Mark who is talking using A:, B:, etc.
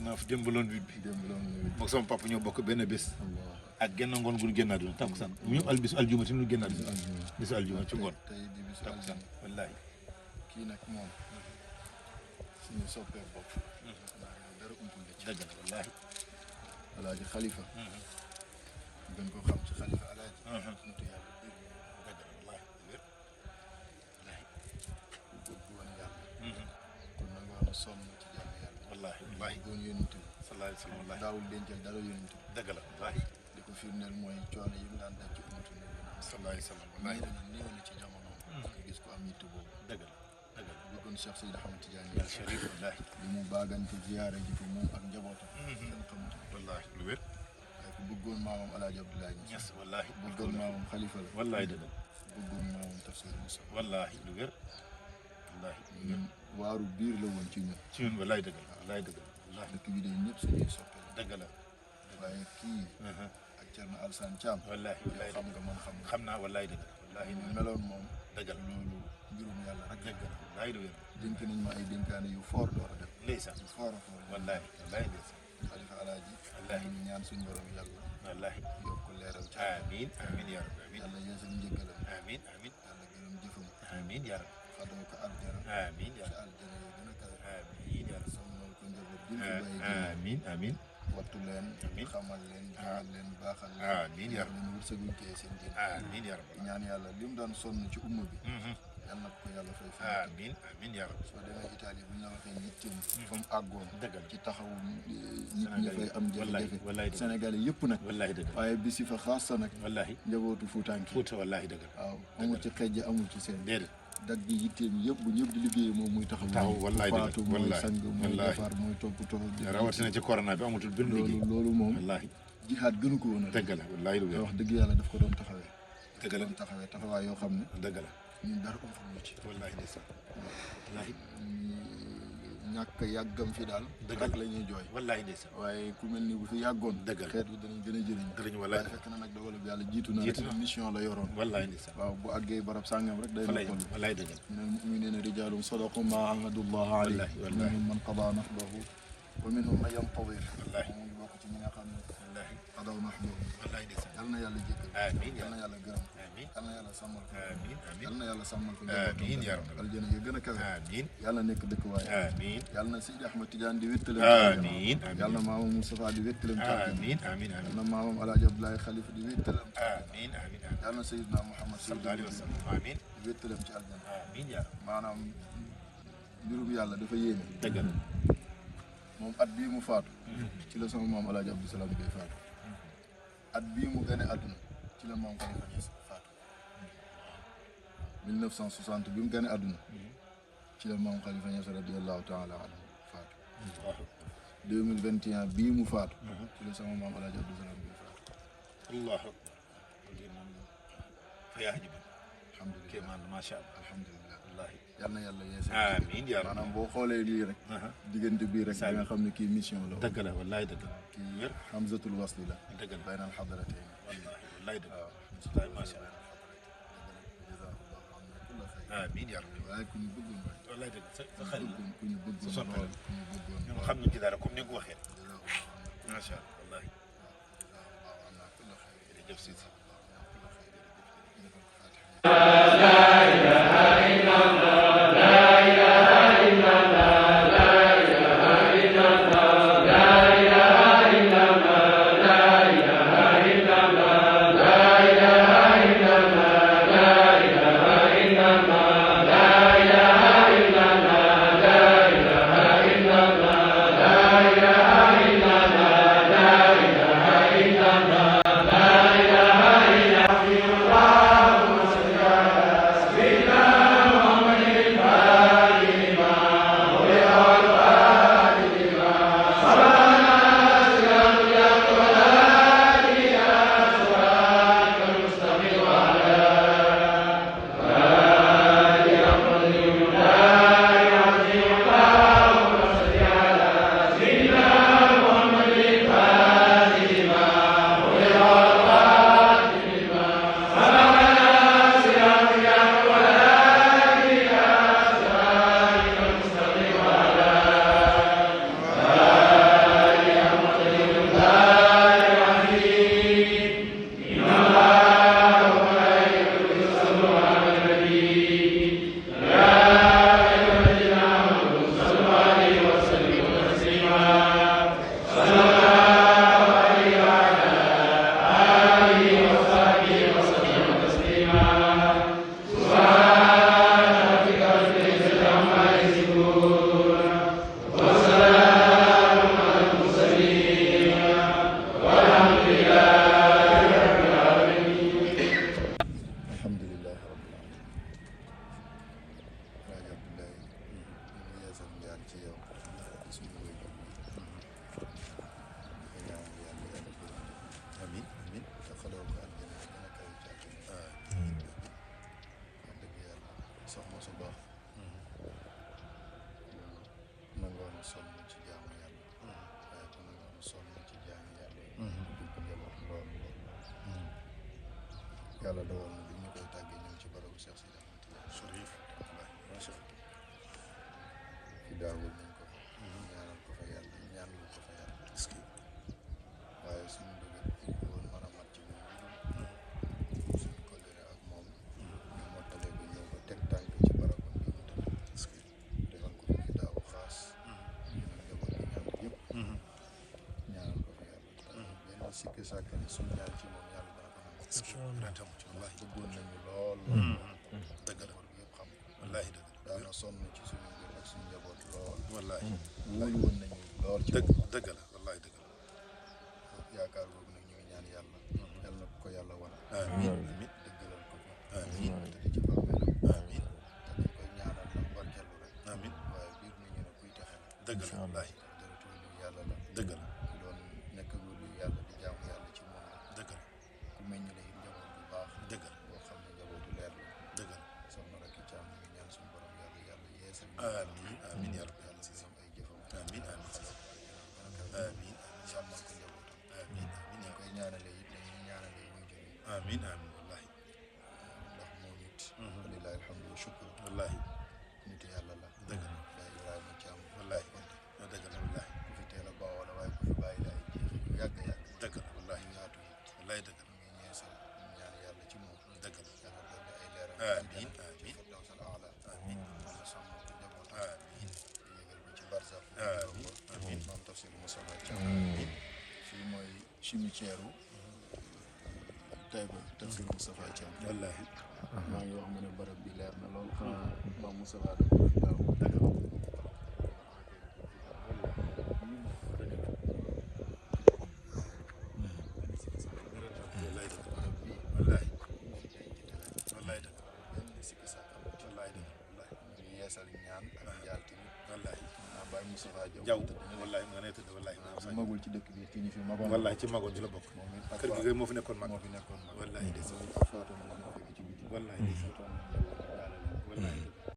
A: naaf démbaloon bi moom sama papa ñoo bokk benn bés ak genn ngoon gu ñu génn àdduna takkusaan mu ñu bisu aljuma ti ñu génn àdduna bisu aljuma ci ngoon takkusaan wallaahi
B: kii nag moom suñu soppee bopp dara umpul ci
A: dëgg la wallaahi
B: alaaji xalifa gën ko xam ci xalifa alaaji nitu yàlla dëgg
A: la wallaahi wér wallaahi
B: ku bëgg woon yàlla kon nag war na sonn ci jàmm yàlla
A: wallaahi wallaahi
B: doon yónent bi
A: sallallahu alayhi wa sallam wallaahi
B: daawul dencal dara yónent bi
A: dëgg la wallaahi
B: li ko firndeel mooy coono yi mu daan daj ci umatu ne
A: sallallahu alayhi wa sallam wallaahi
B: néew na ci jamono nga gis ko am yitte boobu
A: dëgg la dëgg la
B: bëggoon Cheikh Seydi Ahmad Tidiane
A: al Sharif wallaahi
B: li mu baagante ziyaare ji ko moom ak njabootam kenn xamut
A: wallaahi lu wér
B: waaye ku bëggoon maamam alaaji Abdoulaye Niass
A: wallaahi
B: bëggoon maamam xalifa la
A: wallaahi dëgg la
B: bëggoon maamam tafsir Moussa
A: wallaahi lu wér wallaahi
B: ñun waaru biir la woon ci ñun
A: ci ñun wallaahi dëgg la wallaahi dëgg la wallaahi
B: dëkk bi de ñëpp suñuy soppe
A: dëgg la
B: waaye kii ak Thierno Alassane Thiam
A: wallaahi wallaahi
B: xam nga man xam nga
A: xam naa wallaahi dëgg la wallaahi
B: ñu meloon moom
A: dëgg la
B: loolu mbirum yàlla rek
A: dëgg la wallaahi lu wér
B: dénk nañ ma ay dénkaane yu foor door a def
A: ndeysaan
B: yu foor a foor
A: wallaahi wallaahi ndeysaan
B: xalifa alaaji
A: wallaahi
B: ñu ñaan suñu borom yàlla
A: wallaahi
B: yokk leeram ci
A: amiin amiin yaa rabbi amiin
B: yàlla yeesal njëggalam
A: amiin amiin
B: yàlla gërëm jëfam
A: amiin yaa rabbi
B: xadoo ko aljana
A: amiin yaa
B: ci
A: rabbi
B: aljana yi gën a kawe
A: amiin yaa rabbi
B: sàmmal ko njaboot gi mu fi bàyyi ginnaaw
A: amiin amiin
B: wattu leen
A: amiin
B: xamal leen jàngal leen baaxal leen
A: amiin yaa rabbi
B: leen wërsëguñ teye seen diin
A: amiin yaa rabbi
B: ñaan yàlla li mu daan sonn ci umma bi yal na ko yàlla fay fay
A: amiin amiin yaa rabbi
B: soo demee Italie bu ñu la waxee yitteem fa mu àggoon
A: dëgg la
B: ci taxawu nit ñi fay am jafe-jafe
A: wallaahi
B: Sénégalais yëpp nag
A: wallaahi dëgg la
B: waaye bi si fa xaas sa nag
A: wallaahi
B: njabootu Fuutaanki
A: Fuuta wallaahi dëgg la
B: waaw amul ci xejj amul ci seen
A: déedéet
B: dag bi yitteem yëpp bu ñëpp di liggéey moom muy taxaw
A: wallaahi dëgg la
B: faatu mooy
A: wallaahi
B: sang mooy
A: wallaahi
B: defar mooy toppatoo
A: rawatina ci corona bi amatul benn liggéey
B: loolu moom
A: wallaahi
B: jihaad gënu ko woon a
A: dëgg la wallaahi lu wér
B: wax dëgg yàlla daf ko doon taxawee
A: dëgg la
B: doon taxawee taxawaay yoo xam ne
A: dëgg la
B: ñun dara ko xamul ci
A: wallaahi ndeysaan wallaahi
B: ñàkk yàggam fi daal
A: dëgg
B: rek la ñuy jooy
A: wallaahi ndeysaan
B: waaye ku mel ni bu fi yàggoon
A: dëgg la
B: xeet bi danañ gën a jëriñ
A: dëgg
B: waaye fekk na nag dogalub yàlla jiitu na rek mission la yoroon
A: wallaahi ndeysaan
B: waaw bu àggee barab sàngam rek day noppalu
A: wallaahi dëgg la
B: minal mu'minina rijaalun sadaqu maa ahadullaha alayhi wa minhum man qadaa nahbahu wa minhum man yantadir
A: wallaahi
B: mu ngi bokk ci ñi nga xam ne
A: wallaahi
B: qadaw nahbahu
A: wallaahi ndeysaan
B: yal na yàlla jéggal
A: amiin
B: yal na yàlla gërëm
A: amiin
B: yal na yàlla sàmmal ko
A: amiin amiin
B: yal na yàlla sàmmal ko
A: amiin yaa rabbi
B: aljana yi gën a kawe
A: amiin
B: yàlla nekk dëkk waaye
A: amiin
B: yàlla na Seydi Ahmad Tidiane di wéttalam
A: amiin
B: yàlla na maamam Moustapha di wéttalam
A: amiin amiin
B: yàlla na maamam Alaaji Abdoulaye Khalifa di wéttalam
A: amiin amiin
B: yàlla na Seydina Muhammad
A: sallallahu alayhi wa sallam amiin
B: di wéttalam ci aljana
A: amiin yaa rabbi
B: maanaam mbirum yàlla dafa yéeme
A: dëgg la
B: moom at bii mu faatu ci la sama maam Alaaji Abdou Salaam Gueye faatu at bii mu gane àdduna ci la maam Khalifa Niass faatu 1960 bi mu gane àdduna ci la maam Khalifa Niass radiyallahu taala anhu faatu 2021 bii mu faatu ci la sama maam Alaaji Abdou Salaam Gueye faatu
A: allahu akbar fa yaa jiban
B: alhamdulilah
A: kéemaan macha allah
B: alhamdulilah
A: wallaahi
B: yal na yàlla yeesal
A: amiin yaa rabbi
B: maanaam boo xoolee lii rek diggante bii rek da nga xam ne kii mission la
A: dëgg la wallaahi dëgg la
B: kii hamzatul wasli la
A: dëgg la
B: bayna al hadratayn
A: wallaahi wallaahi dëgg
B: waaw
A: la macha allah amiin yaa rabbi
B: waaye ku ñu bëggoon waay
A: wallaahi dëgg sa xarit la
B: ku ñu bëggoon
A: sa soppe la
B: ku ñu bëggoon
A: ñoom xam nañ ci dara comme ni nga ko waxee macha allah wallaahi jërëjëf si
C: Allah
B: yàlla dogal na bi ñu koy tàggee ñoom ci barabu Cheikh Sidi Ahmed
A: Chérif macha allah
B: fi daawul nañ ko fa ñaanal ko fa yàlla ñaanal ko fa yàlla
A: est-ce que
B: waaye suñu bëgg it woon mën a mat ci ñoom suñu kolere ak moom ñu mottale ko ñëw ko teg tànk ci barabu bi mu tëdd
A: est-ce que
B: defal ko fi daaw xaas ñu ne njaboot gi ñaan yëpp ñaanal ko fa yàlla benn sikki sàkk ni suñu ñaan ci moom yàlla dana ko nangu
A: est-ce que rentam ci wallahi
B: bëggoon nañu lool
A: dëgg la
B: loolu yëpp xam ko
A: wallahi dëgg la
B: daana sonn ci suñu mbir ak suñu njaboot lool
A: wallahi
B: wóolu woon nañu lool ci
A: dëgg
B: moom
A: dëgg la wallahi dëgg la
B: yaakaar boobu nag ñu ngi ñaan yàlla yàlla na ko yàlla wan
A: amiin amiin
B: dëggalal ko ko
A: amiin
B: te di ci bàmmeelam
A: amiin
B: te dañ koy ñaanal nag barkellu rek
A: amiin
B: waaye biir nañu ne kuy texe la
A: dëgg la wallahi
B: dërëtu lu yàlla la
A: dëgg la
B: ku doon nekk lu yàlla di jaamu yàlla ci moom la
A: dëgg la
B: ku meññ la it njaboot bu baax
A: dëgg la
B: boo xam ne njabootu leer la
A: dëgg la
B: soxna rek i caam ñu ngi ñaan suñu borom yàlla yeesal
A: amiin amiin yaa rabbi
B: yàlla si sam ay jëfam
A: amiin amiin amiin
B: sàmmal ko njabootam
A: amiin amiin
B: ñu koy ñaanalee it dañuy ñaanalee way jur yi
A: amiin amiin wallahi
B: ndax moo nit walilahi alhamdu wa shukru
A: wallahi
B: nit yàlla la
A: dëgg la
B: Baay Ibrahima Caam
A: wallahi
B: konte
A: dëgg la wallahi
B: ku fi teel a baax wala waaye ku fi bàyyi laay jeexi yu yàgg yàgg
A: dëgg la wallahi
B: yu yaatu it
A: wallahi dëgg la
B: ñu ngi ñeesal ñaan yàlla ci moom
A: dëgg la
B: yàlla dolli ay leeram
A: amiin amiin
B: firdawsal aala
A: amiin
B: yàlla sàmmal ko njabootam
A: amiin
B: yéegal ko ci barzak
A: amiin amiin
B: maam tafsir Moussa Thiam fii mooy cimetière u Taïba tafsir Moustapha Thiam
A: wallahi
B: maa ngi wax ma ne barab bi leer na lool xanaa maam Moustapha dafa fi daaw
A: wallahi dëgg la
B: barab bii
A: wallahi
B: ñu fi denc te
A: wallahi dëgg la
B: benn sikki sàkk am ci
A: wallahi dëgg la wallahi
B: ñu ngi yeesal ñaan ak njaal tamit
A: wallahi
B: naa bàyyi Moustapha
A: jaw
B: tëdd na
A: wallahi nga ne tëdd wallahi
B: su magul ci dëkk bi ki ñu fi magoon
A: wallahi ci magoon ci la bokk
B: moom it ak
A: kër gi kay moo fi nekkoon mag
B: moo fi nekkoon mag
A: wallahi de
B: moom it ak faatu na ma fekk ci biti
A: wallahi de
B: faatoon na njaboot ak daala leen
A: wallahi